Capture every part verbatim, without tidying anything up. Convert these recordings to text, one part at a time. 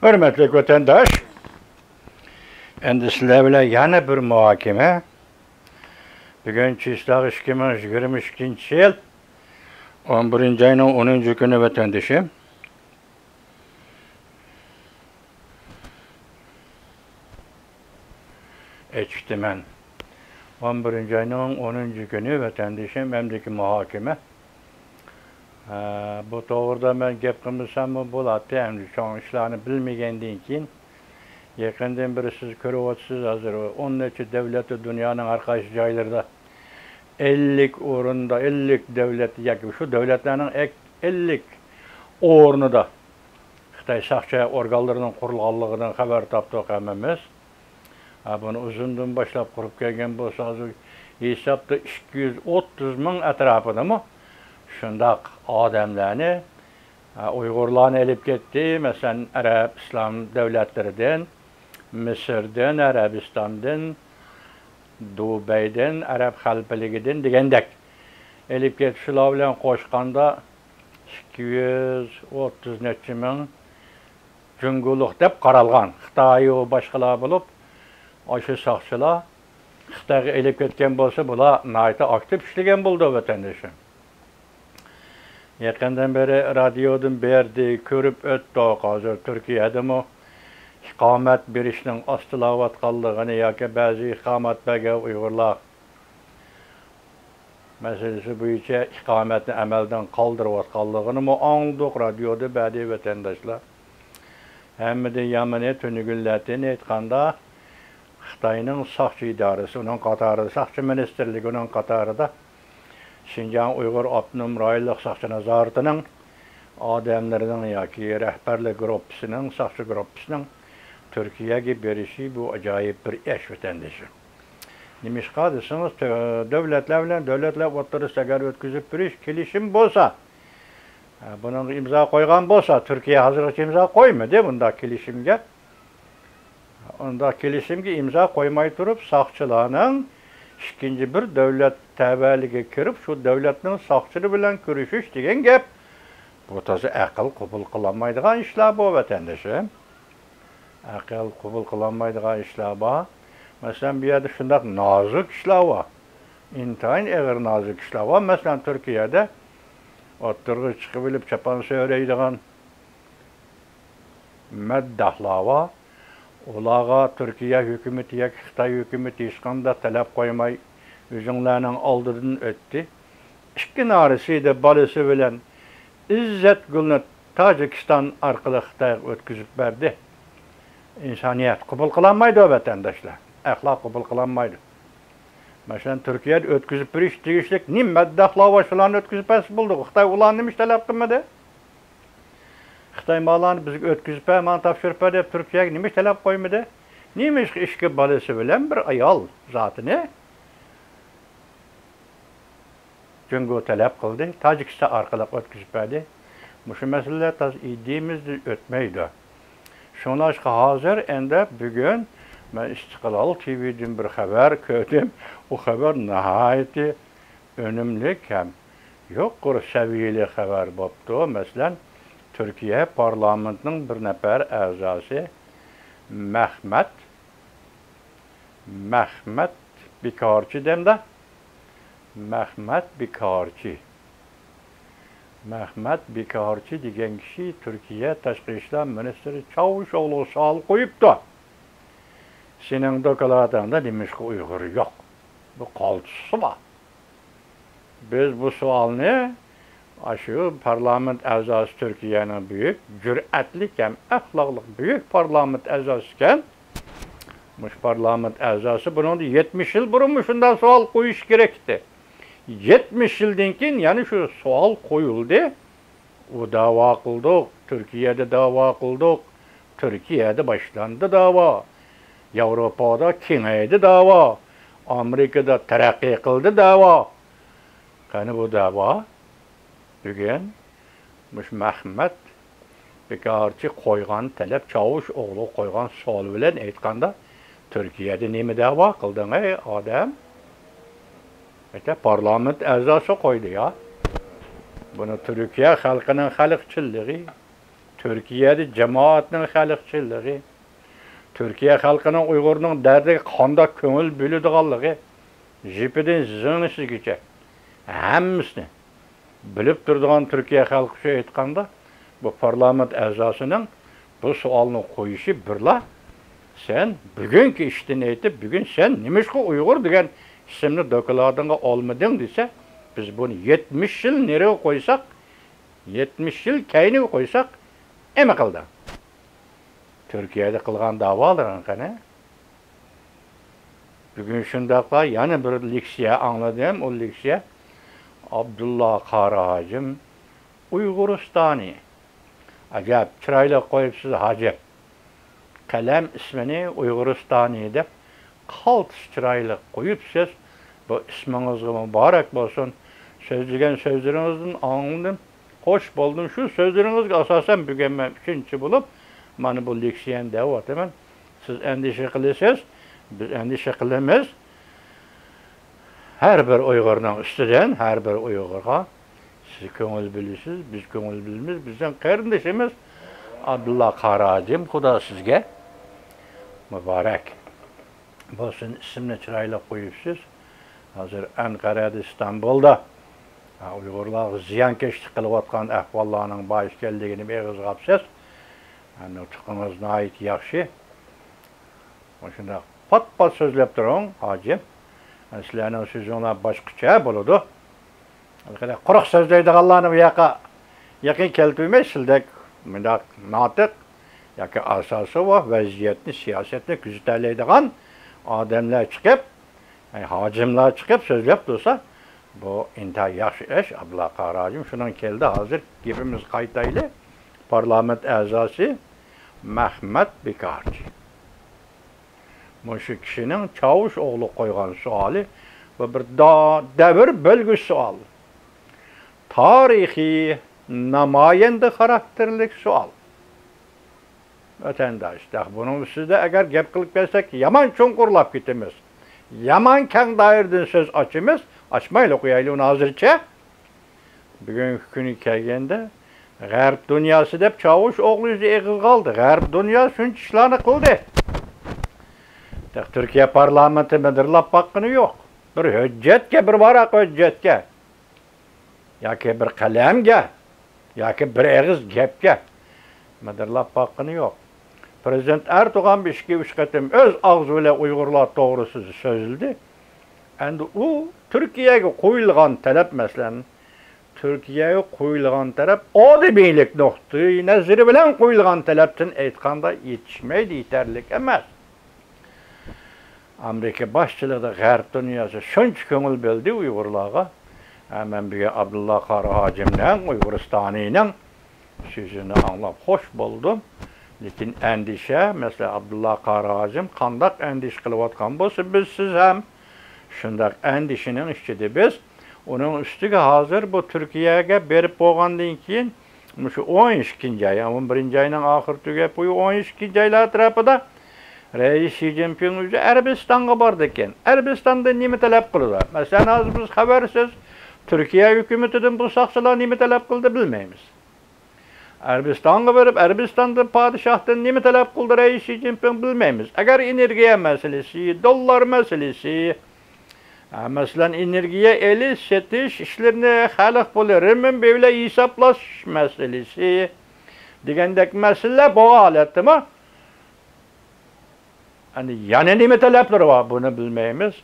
ھۆرمەتلىك ۋەتەنداش، ئەمدى سىلەر بىلەن يەنە بىر مۇھاكىمە. بۈگۈن چىسلاغ ئىككى مىڭ يىگىرمە ئىككىنچى يىل، ئون بىرىنچى ئاينىڭ ئونىنچى كۈنى ۋەتەندىشىم. ئېچىپتىمەن. ئون بىرىنچى ئاينىڭ ئونىنچى كۈنى ۋەتەندىشىم ئەمدىكى مۇھاكىمە. ئە، بۇ توغرىدا مەن گەپ قىلمىساممۇ بولاتتى، ئەمدى چوڭ ئىشلارنى بىلمىگەندىن كېيىن، يېقىندىن بېرى سىز كۆرۈۋاتىسىز، ھازىر ئون نەچچە دۆلەتتە، دۇنيانىڭ ھەر قايسى جايلىرىدا ئەللىك ئورۇندا، ئەللىك دۆلەت ياكى شۇ دۆلەتلەرنىڭ ئەك-، ئەللىك ئورنىدا خىتاي ساقچى ئورگانلىرىنىڭ قۇرۇلغانلىقىدىن خەۋەر تاپتۇق ھەممىمىز. ھە، بۇنى ئۇزۇندىن باشلاپ قۇرۇپ كەلگەن بولسا، ھازىر ھېسابتا ئىككى يۈز ئوتتۇز مىڭ ئەتراپىدىمۇ شۇنداق ئادەملەرنى، ھە، ئۇيغۇرلارنى ئېلىپ كەتتى. مەسىلەن، ئەرەب ئىسلام دۆلەتلىرىدىن، مىسىردىن، ئەرەبىستاندىن، دۇبەيدىن، ئەرەب خەلپىلىكىدىن دېگەندەك ئېلىپ كەتتى. شۇلار بىلەن قوشقاندا ئىككى يۈز ئوتتۇز نەچچە مىڭ جۇڭگولۇق دەپ قارالغان. خىتايۇ باشقىلار بولۇپ، ئاشۇ ساقچىلار خىتايغا ئېلىپ كەتكەن بولسا، بۇلار ناھايىتى ئاكتىپ ئىشلىگەن بولىدۇ، ۋەتەندىشىم. يېقىندىن بېرى رادىيودىن بەردى، كۆرۈپ ئۆتتۇق. ھازىر تۈركىيەدىمۇ ئىقامەت بېرىشنىڭ ئاستىلاۋاتقانلىقىنى ياكى بەزى ئىقامەت بەرگەن ئۇيغۇرلار مەسىلىسى بويىچە ئىقامەتنى ئەمەلدىن قالدۇرۇۋاتقانلىقىنىمۇ ئاڭلىدۇق، رادىيودا بەردى ۋەتەنداشلار. ھەممىدىن يامىنى، تۈنۈگۈنلەتتىن ئېيتقاندا، خىتاينىڭ ساقچى ئىدارىسى، ئۇنىڭ قاتارىدا ساقچى مىنىستىرلىكى، ئۇنىڭ قاتارىدا شىنجاڭ ئۇيغۇر ئاپتونوم رايونلۇق ساقچى نازارىتىنىڭ ئادەملىرىنىڭ ياكى رەھبەرلىك گۇرۇپپىسىنىڭ، ساقچى گۇرۇپپىسىنىڭ تۈركىيەگە بېرىشى، بۇ ئاجايىپ بىر ئىش، ۋەتەندىشىم. نېمىشقا دېسىڭىز، تۆ-، دۆلەتلەر بىلەن دۆلەتلەر ئوتتۇرىسىدا ئەگەر ئۆتكۈزۈپ بېرىش كېلىشىم بولسا، بۇنىڭغا ئىمزا قويغان بولسا، تۈركىيە ھازىرغىچە ئىمزا قويمىدى بۇنداق كېلىشىمگە. ئۇنداق كېلىشىمگە ئىمزا قويماي تۇرۇپ، ساقچىلارنىڭ ئىككىنچى بىر دۆلەت تەۋەلىكىگە كىرىپ، شۇ دۆلەتنىڭ ساقچىلىرى بىلەن كۆرۈشۈش دېگەن گەپ، بۇ تازا ئەقىل قوبۇل قىلالمايدىغان ئىشلار بۇ، ۋەتەندىشىم. ئەقىل قوبۇل قىلالمايدىغان ئىشلار بار. مەسىلەن، بۇ يەردە شۇنداق نازۇك ئىشلار بار. ئىنتايىن ئېغىر نازۇك ئىشلار بار. مەسىلەن، تۈركىيەدە ئوتتۇرىغا چىقىۋېلىپ چاپان سۆرەيدىغان مەدداھلار بار. ئۇلارغا تۈركىيە ھۆكۈمىتى ياكى خىتاي ھۆكۈمىتى ھېچقانداق تەلەپ قويماي، ئۆزۈڭلارنىڭ ئالدىدىن ئۆتتى. ئىككى نارەسىدە بالىسى بىلەن ئىززەتگۈلنى تاجىكىستان ئارقىلىق خىتايغا ئۆتكۈزۈپ بەردى. ئىنسانىيەت قوبۇل قىلالمايدۇ، ۋەتەنداشلار. ئەخلاق قوبۇل قىلالمايدۇ. مەسىلەن، تۈركىيەدە ئۆتكۈزۈپ بېرىش تېگىشلىك نېمە مەدداھلار بار، شۇلارنى ئۆتكۈزۈپ بەرسە بولىدىغۇ. خىتاي ئۇلارنى نېمە ئۈچۈن تەلەپ قىلمىدى؟ خىتاي مالارنى بىزگە ئۆتكۈزۈپ بەر، مانا تاپشۇرۇپ بەر دەپ تۈركىيەگە نېمە ئۈچۈن تەلەپ قويمىدى؟ نېمىشقا ئىككى بالىسى بىلەن بىر ئايال زاتىنى جۇڭگو تەلەپ قىلدى، تاجىكىستان ئارقىلىق ئۆتكۈزۈپ بەردى. مۇشۇ مەسىلىلەر تازا ئىدىيىمىزدىن ئۆتمەيدۇ. شۇڭلاشقا ھازىر ئەندى بۈگۈن مەن ئىستىقلال تىۋىدىن بىر خەۋەر كۆردۈم. ئۇ خەۋەر ناھايىتى ئۈنۈملۈك ھەم يۇقىرى سەۋىيەلىك خەۋەر بوپتۇ. مەسىلەن، تۈركىيە پارلامېنتىنىڭ بىر نەپەر ئەزاسى مەھمەت، مەھمەت بىكارچى دەمدە؟ مەھمەت بىكارچى. مەھمەت بىكارچى دېگەن كىشى تۈركىيە تاشقى ئىشلار مىنىستىرى چاۋۇشئوغلۇغا سوئال قويۇپتۇ. سېنىڭ دوكلاتىڭدا نېمىشقا ئۇيغۇر يوق؟ بۇ قالتىسى بار. بىز بۇ سوئالنى ئاشۇ پارلامېنت ئەزاسى، تۈركىيەنىڭ بۈيۈك، جۈرئەتلىك ھەم ئەخلاقلىق بۈيۈك پارلامېنت ئەزاسى ئىكەن. مۇشۇ پارلامېنت ئەزاسى بۇنىڭدىن يەتمىش يىل بۇرۇن مۇشۇنداق سوئال قويۇش كېرەك ئىدى. يەتمىش يىلدىن كېيىن يەنە شۇ سوئال قويۇلدى. ئۇ دەۋا قىلدۇق، تۈركىيەدە دەۋا قىلدۇق، تۈركىيەدە باشلاندى دەۋا، ياۋروپادا كېڭەيدى دەۋا، ئامېرىكىدا تەرەققىي قىلدى دەۋا. قېنى بۇ دەۋا؟ بۈگۈن مۇشۇ مەھمەت بىكارچى قويغان تەلەپ، چاۋۇشئوغلۇ قويغان سوئال بىلەن ئېيتقاندا، تۈركىيەدە نېمە دەۋا قىلدىڭ، ئەي ئادەم؟ ئېيتە، پارلامېنت ئەزاسى قويدى يا. بۇنى تۈركىيە خەلقىنىڭ خەلقچىللىقى، تۈركىيەدە جامائەتنىڭ خەلقچىللىقى، تۈركىيە خەلقىنىڭ ئۇيغۇرنىڭ دەردىگە قانداق كۆڭۈل بۆلىدىغانلىقى، جىپىدىن زىڭنىسىگىچە ھەممىسىنى بىلىپ تۇرىدىغان تۈركىيە خەلقى ئۈچۈن ئېيتقاندا، بۇ پارلامېنت ئەزاسىنىڭ بۇ سوئالنى قويۇشى بىرلا، سەن بۈگۈنكى ئىشتىن ئېيتىپ، بۈگۈن سەن نېمىشقا ئۇيغۇر دېگەن ئىسىمنى دوكلاتىڭغا ئالمىدىڭ دېسە، بىز بۇنى يەتمىش يىل نېرىغا قويساق، يەتمىش يىل كەينىگە قويساق، ئەمە قىلدى. تۈركىيەدە قىلغان داۋالىرىڭ قېنى؟ بۈگۈن شۇنداقلا يەنە بىر لېكسىيە ئاڭلىدىم. ئۇ لېكسىيە ئابدۇللا قارى ھاجىم ئۇيغۇرىستانى. ئەجەب، چىرايلىق قويۇپسىز ھاجىم. قەلەم ئىسمىنى ئۇيغۇرىستانى دەپ قالتىس چىرايلىق قويۇپسىز. بۇ ئىسمىڭىزغا مۇبارەك بولسۇن. سۆزلىگەن سۆزلىرىڭىزدىن ئاڭلىدىم. خوش بولدۇم. شۇ سۆزلىرىڭىزگە ئاساسەن بۈگۈن مەن ئۈچىنچى بولۇپ مانا بۇ لېكسىيەنى دەۋاتىمەن. سىز ئەندىشە قىلىسىز، بىز ئەندىشە قىلىمىز. ھەر بىر ئۇيغۇرنىڭ ئۈستىدىن، ھەر بىر ئۇيغۇرغا سىز كۆڭۈل بۆلىسىز، بىز كۆڭۈل بۆلىمىز، بىزنىڭ قېرىندىشىمىز ئابدۇللا قارى ھاجىم، خۇدا سىزگە مۇبارەك بولسۇن، ئىسىمنى چىرايلىق قويۇپسىز. ھازىر ئەنقەرەدە، ئىستانبۇلدا، ھە، ئۇيغۇرلارغا زىيانكەشلىك قىلىۋاتقان ئەھۋاللارنىڭ بار ئىكەنلىكىنى ئېغىزغا ئاپسىز. ھە، نۇتقىڭىز ناھايىتى ياخشى. مۇشۇنداق پات-پات سۆزلەپ تۇرۇڭ، ھاجىم. سىلەرنىڭ سۆزۈڭلار باشقىچە بولىدۇ. ھېلىقىدەك قۇرۇق سۆزلەيدىغانلارنى بۇ ياققا يېقىن كەلتۈرمەي، سىلەردەك مۇنداق ناتىق ياكى ئاساسى بار ۋەزىيەتنى، سىياسەتنى كۆزىتەلەيدىغان ئادەملەر چىقىپ، ھاجىملار چىقىپ سۆزلەپ تۇرسا، بۇ ئىنتايىن ياخشى ئىش. ئابدۇللا قارى ھاجىم، شۇنىڭ كەلدى، ھازىر گېپىمىزگە قايتايلى. پارلامېنت ئەزاسى مەخمەت بىكارچى. مۇشۇ كىشىنىڭ چاۋۇش ئوغلى قويغان سوئالى، بۇ بىر دا-، دەۋر بۆلگۈچ سوئال. تارىخىي نامايەندە خاراكتېرلىك سوئال. ۋەتەنداش، تېخى بۇنىڭ ئۈستىدە ئەگەر گەپ قىلىپ كەتسەك، يامان چوڭقۇرلاپ كېتىمىز. يامان كەڭ دائىرىدىن سۆز ئاچىمىز. ئاچمايلى قويايلى ئۇنى ھازىرچە. بۈگۈنكى كۈنى كەلگەندە، غەرب دۇنياسى دەپ چاۋۇش ئوغلى ئۆزى ئېغىزغا ئالدى. غەرب دۇنيا شۇنچە ئىشلارنى قىلدى. تېخى تۈركىيە پارلامېنتى مىدىرلاپ باققىنى يوق. بىر ھۆججەتكە، بىر ۋاراق ھۆججەتكە ياكى بىر قەلەمگە ياكى بىر ئېغىز گەپكە مىدىرلاپ باققىنى يوق. پىرېزىدېنت ئەردوغان بىر ئىككى، ئۈچ قېتىم ئۆز ئاغزى بىلەن ئۇيغۇرلار توغرىسىدا سۆزلىدى. ئەمدى ئۇ تۈركىيەگە قويۇلغان تەلەپ، مەسىلەن، تۈركىيەگە قويۇلغان تەلەپ ئادىمىيلىك نۇقتىئى نەزىرى بىلەن قويۇلغان تەلەپتىن ئېيتقاندا يېتىشمەيدۇ، يېتەرلىك ئەمەس. ئامېرىكا باشچىلىقىدا غەرب دۇنياسى شۇنچە كۆڭۈل بۆلدى ئۇيغۇرلارغا. ھە، مەن بۈگۈن ئابدۇللا قارى ھاجىمنىڭ، ئۇيغۇرىستانىنىڭ سۆزىنى ئاڭلاپ خوش بولدۇم. لېكىن ئەندىشە، مەسىلەن، ئابدۇللا قارى ھاجىم قانداق ئەندىشە قىلىۋاتقان بولسا، بىز، سىز ھەم شۇنداق ئەندىشىنىڭ ئىچىدە بىز. ئۇنىڭ ئۈستىگە ھازىر بۇ تۈركىيەگە بېرىپ بولغاندىن كېيىن، مۇشۇ ئون ئىككىنچى ئاي، ئون بىرىنچى ئاينىڭ ئاخىرى تۈگەپ، بۇ ئون ئىككىنچى ئايلار ئەتراپىدا رەئىس شى جىنپىڭ ئۆزى ئەرەبىستانغا بارىدىكەن. ئەرەبىستاندىن نېمە تەلەپ قىلىدۇ؟ مەسىلەن، ھازىر بىز خەۋەرسىز، تۈركىيە ھۆكۈمىتىدىن بۇ ساقچىلار نېمە تەلەپ قىلدى، بىلمەيمىز. ئەرەبىستانغا بېرىپ، ئەرەبىستاندىن، پادىشاھتىن نېمە تەلەپ قىلدى رەئىس شى جىنپىڭ، بىلمەيمىز. ئەگەر ئېنېرگىيە مەسىلىسى، دوللار مەسىلىسى، ھە، مەسىلەن، ئېنېرگىيە ئېلىش، سېتىش ئىشلىرىنى خەلق پۇلى، رېنمىنبى بىلەن ھېسابلاش مەسىلىسى دېگەندەك مەسىلىلەر بولغان ھالەتتىمۇ، ئەمدى يەنە نېمە تەلەپلىرى بار، بۇنى بىلمەيمىز.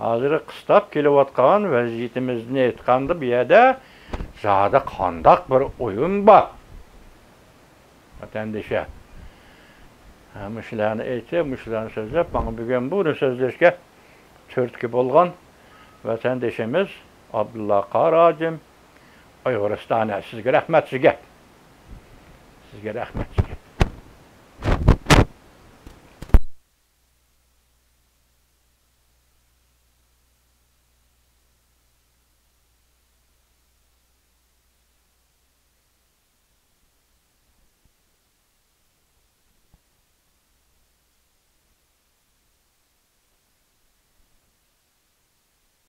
ھازىر قىستاپ كېلىۋاتقان ۋەزىيىتىمىزنى ئېيتقاندا، بۇ يەردە زادى قانداق بىر ئويۇن بار؟ ۋەتەندىشە، ھە، مۇشۇلارنى ئېيتىپ، مۇشۇلارنى سۆزلەپ، ماڭا بۈگۈن بۇنى سۆزلەشكە تۈرتكە بولغان ۋەتەندىشىمىز ئابدۇللا قارى ھاجىم، ئۇيغۇرىستانى. سىزگە رەھمەت، سىزگە. سىزگە رەھمەت، سىزگە.